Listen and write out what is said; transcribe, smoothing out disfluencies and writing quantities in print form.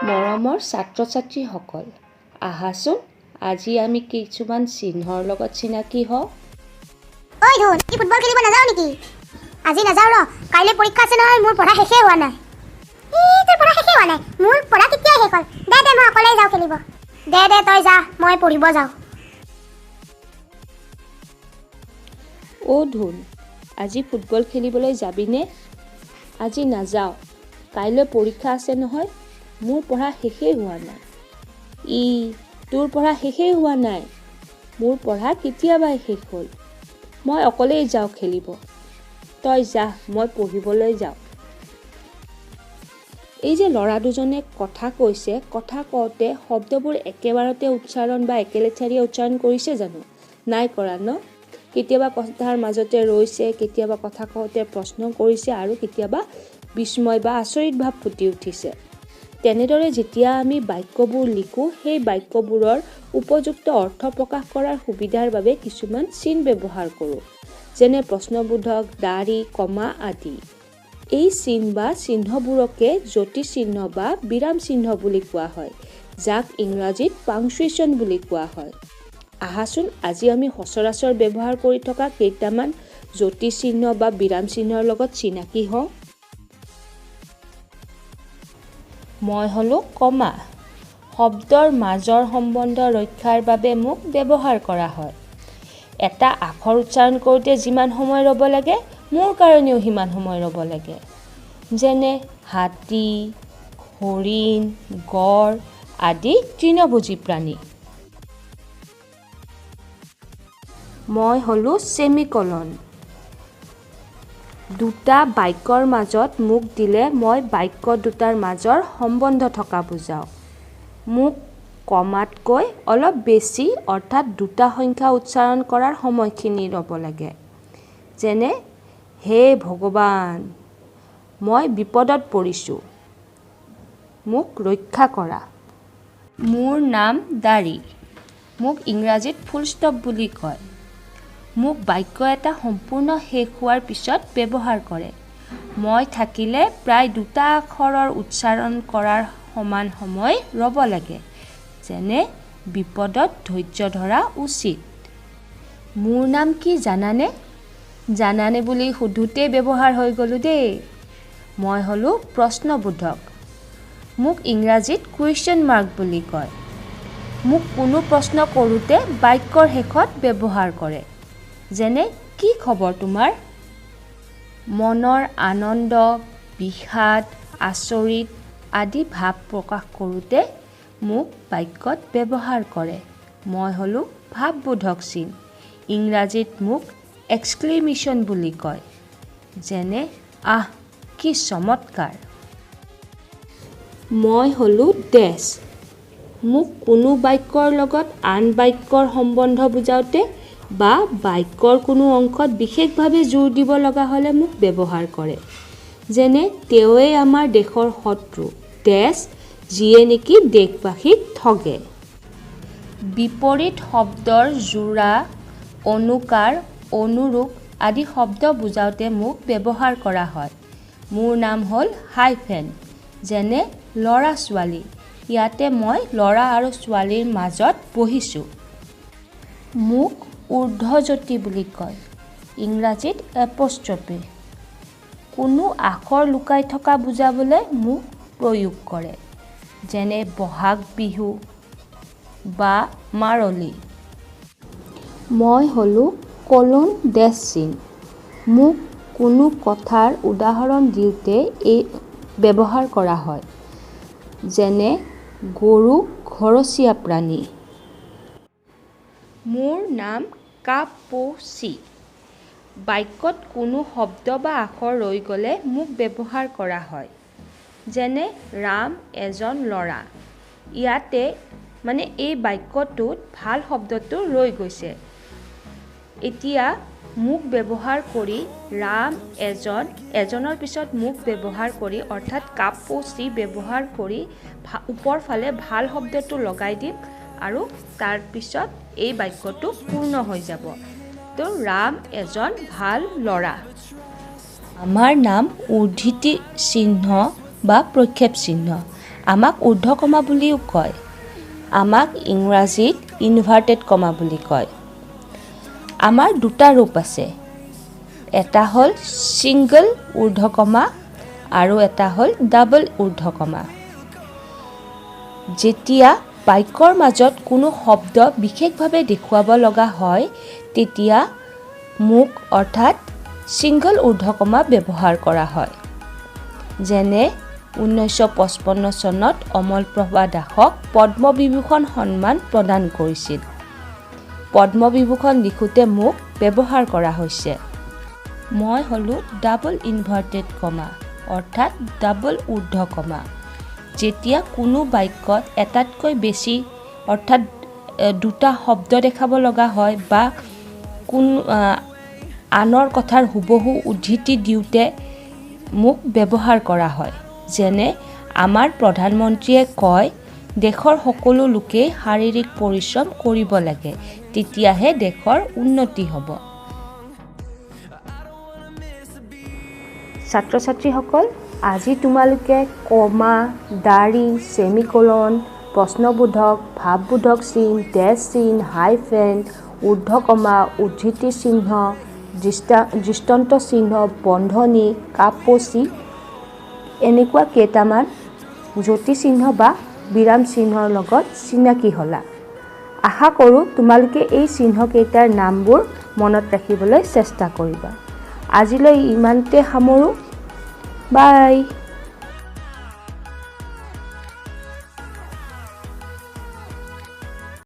মৰমৰ ছাত্ৰ-ছাত্ৰীসকল, আহাচোন আজি আমি কিছুমান চিহ্নৰ লগত চিনাকি হওঁ। ঐ ধুন, কি ফুটবল খেলিব নাযাওঁ নেকি? আজি নাযাওঁ ৰ, কাইলৈ পৰীক্ষা আছে নহয়। মোৰ পঢ়া শেষেই হোৱা নাই। ই, তোৰ পঢ়া শেষেই হোৱা নাই? মোৰ পঢ়া কেতিয়াই শেষ হ'ল। দে দে, মই অকলেই যাওঁ খেলিব। দে দে, তই যা, মই পঢ়িব যাওঁ। অ' ধুন, আজি ফুটবল খেলিবলৈ যাবিনে? আজি নাযাওঁ, কাইলৈ পৰীক্ষা আছে নহয়। মোৰ পঢ়া শেষেই হোৱা নাই। ই, তোৰ পঢ়া শেষেই হোৱা নাই? মোৰ পঢ়া কেতিয়াবাই শেষ হ'ল। মই অকলেই যাওঁ খেলিব, তই যা, মই পঢ়িবলৈ যাওঁ। এই যে ল'ৰা দুজনে কথা কৈছে, কথা কওঁতে শব্দবোৰ একেবাৰতে উচ্চাৰণ বা একেলেঠাৰিয়ে উচ্চাৰণ কৰিছে জানো? নাই কৰা ন? কেতিয়াবা কথাৰ মাজতে ৰৈছে, কেতিয়াবা কথা কওঁতে প্ৰশ্ন কৰিছে আৰু কেতিয়াবা বিস্ময় বা আচৰিত ভাৱ ফুটি উঠিছে। তেনেদৰে যেতিয়া আমি বাক্যবোৰ লিখোঁ, সেই বাক্যবোৰৰ উপযুক্ত অৰ্থ প্ৰকাশ কৰাৰ সুবিধাৰ বাবে কিছুমান চিন ব্যৱহাৰ কৰোঁ, যেনে প্ৰশ্নবোধক, দাড়ি, কমা আদি। এই চিন বা চিহ্নবোৰকে যতি চিহ্ন বা বিৰাম চিহ্ন বুলি কোৱা হয়, যাক ইংৰাজীত পাংচুৱেশ্যন বুলি কোৱা হয়। আহাচোন আজি আমি সচৰাচৰ ব্যৱহাৰ কৰি থকা কেইটামান যতি চিহ্ন বা বিৰাম চিহ্নৰ লগত চিনাকি হওঁ। মই হ'লো কমা। শব্দৰ মাজৰ সম্বন্ধ ৰক্ষাৰ বাবে মোক ব্যৱহাৰ কৰা হয়। এটা আখৰ উচ্চাৰণ কৰোঁতে যিমান সময় ৰ'ব লাগে, মোৰ কাৰণেও সিমান সময় ৰ'ব লাগে। যেনে হাতী, হৰিণ, গঁড় আদি তৃণভোজী প্ৰাণী। মই হ'লো ছেমিকলন। দুটা বাক্যৰ মাজত মোক দিলে মই বাক্য দুটাৰ মাজৰ সম্বন্ধ থকা বুজাওঁ। মোক কমাতকৈ অলপ বেছি, অৰ্থাৎ দুটা সংখ্যা উচ্চাৰণ কৰাৰ সময়খিনি ৰ'ব লাগে। যেনে হে ভগৱান, মই বিপদত পৰিছোঁ, মোক ৰক্ষা কৰা। মোৰ নাম দাড়ি। মোক ইংৰাজীত ফুলষ্টপ বুলি কয়। মোক বাক্য এটা সম্পূৰ্ণ শেষ হোৱাৰ পিছত ব্যৱহাৰ কৰে। মই থাকিলে প্ৰায় দুটা আখৰৰ উচ্চাৰণ কৰাৰ সমান সময় ৰ'ব লাগে। যেনে বিপদত ধৈৰ্য ধৰা উচিত। মোৰ নাম কি জানানে? জানানে বুলি সোধোঁতেই ব্যৱহাৰ হৈ গ'লোঁ দেই। মই হ'লোঁ প্ৰশ্নবোধক। মোক ইংৰাজীত কুৱেশ্যন মাৰ্ক বুলি কয়। মোক কোনো প্ৰশ্ন কৰোঁতে বাক্যৰ শেষত ব্যৱহাৰ কৰে। যেনে কি খবৰ তোমাৰ? মনৰ আনন্দ, বিষাদ, আচৰিত আদি ভাৱ প্ৰকাশ কৰোঁতে মোক বাক্যত ব্যৱহাৰ কৰে। মই হ'লোঁ ভাৱবোধক চিন। ইংৰাজীত মোক এক্সক্লেমেশ্যন বুলি কয়। যেনে আহ, কি চমৎকাৰ। মই হ'লোঁ ডেছ। মোক কোনো বাক্যৰ লগত আন বাক্যৰ সম্বন্ধ বুজাওঁতে বা বাক্যৰ কোনো অংশত বিশেষভাৱে জোৰ দিব লগা হ'লে মোক ব্যৱহাৰ কৰে। যেনে তেওঁৱেই আমাৰ দেশৰ শত্ৰু ডেছ, যিয়ে নেকি দেশবাসীক ঠগে। বিপৰীত শব্দৰ যোৰা, অনুকাৰ, অনুৰূপ আদি শব্দ বুজাওঁতে মোক ব্যৱহাৰ কৰা হয়। মোৰ নাম হ'ল হাইফেন। যেনে ল'ৰা ছোৱালী, ইয়াতে মই ল'ৰা আৰু ছোৱালীৰ মাজত বহিছোঁ। মোক ঊৰ্ধ্বযতি বুলি কয়, ইংৰাজীত এপষ্ট্ৰফি। কোনো আখৰ লুকাই থকা বুজাবলৈ মোক প্ৰয়োগ কৰে। যেনে বহাগ বিহু বা মাৰলি। মই হ'লোঁ কলন ডেছ চিন। মোক কোনো কথাৰ উদাহৰণ দিওঁতে এই ব্যৱহাৰ কৰা হয়। যেনে গৰু ঘৰচীয়া প্ৰাণী। মোৰ নাম কাপোচি। বাক্যত কোনো শব্দ বা আখৰ ৰৈ গ'লে মোক ব্যৱহাৰ কৰা হয়। যেনে ৰাম এজন ল'ৰা। ইয়াতে মানে এই বাক্যটোত ভাল শব্দটো ৰৈ গৈছে। এতিয়া মোক ব্যৱহাৰ কৰি ৰাম এজন, এজনৰ পিছত মোক ব্যৱহাৰ কৰি, অৰ্থাৎ কাপোচি ব্যৱহাৰ কৰি ওপৰ ফালে ভাল শব্দটো লগাই দিম আৰু তাৰপিছত এই বাক্যটো পূৰ্ণ হৈ যাব। তো ৰাম এজন ভাল ল'ৰা। আমাৰ নাম উদ্ধৃতি চিহ্ন বা প্ৰক্ষেপ চিহ্ন। আমাক ঊৰ্ধ্বকমা বুলিও কয়। আমাক ইংৰাজীত ইনভাৰ্টেড কমা বুলি কয়। আমাৰ দুটা ৰূপ আছে, এটা হ'ল ছিংগল ঊৰ্ধ্বকমা আৰু এটা হ'ল ডাবল ঊৰ্ধ্বকমা। যেতিয়া বাক্যৰ মাজত কোনো শব্দ বিশেষভাৱে দেখুৱাব লগা হয়, তেতিয়া মোক অৰ্থাৎ ছিংগল ঊৰ্ধ্বকমা ব্যৱহাৰ কৰা হয়। যেনে 1955 চনত অমলপ্ৰভা দাসক পদ্মবিভূষণ সন্মান প্ৰদান কৰিছিল। পদ্মবিভূষণ লিখোঁতে মোক ব্যৱহাৰ কৰা হৈছে। মই হ'লোঁ ডাবল ইনভাৰ্টেড কমা অৰ্থাৎ ডাবল ঊৰ্ধ্বকমা। যেতিয়া কোনো বাক্যত এটাতকৈ বেছি অৰ্থাৎ দুটা শব্দ দেখাব লগা হয় বা কোনো আনৰ কথাৰ হুবহু উদ্ধৃতি দিওঁতে মোক ব্যৱহাৰ কৰা হয়। যেনে আমাৰ প্ৰধানমন্ত্ৰীয়ে কয়, দেশৰ সকলো লোকেই শাৰীৰিক পৰিশ্ৰম কৰিব লাগে, তেতিয়াহে দেশৰ উন্নতি হ'ব। ছাত্ৰ ছাত্ৰীসকল, আজি তোমালোকে কমা, দাড়ি, ছেমিকলন, প্ৰশ্নবোধক, ভাৱবোধক চিন, ডেছ চিন, হাইফেন, ঊৰ্ধ্বকমা, উদ্ধৃতি চিহ্ন, দৃষ্টান্ত চিহ্ন, বন্ধনী, কাপচি এনেকুৱা কেইটামান যতি চিহ্ন বা বিৰাম চিহ্নৰ লগত চিনাকি হ'লা। আশা কৰোঁ তোমালোকে এই চিহ্নকেইটাৰ নামবোৰ মনত ৰাখিবলৈ চেষ্টা কৰিবা। আজিলৈ ইমানতে সামৰোঁ। বাই।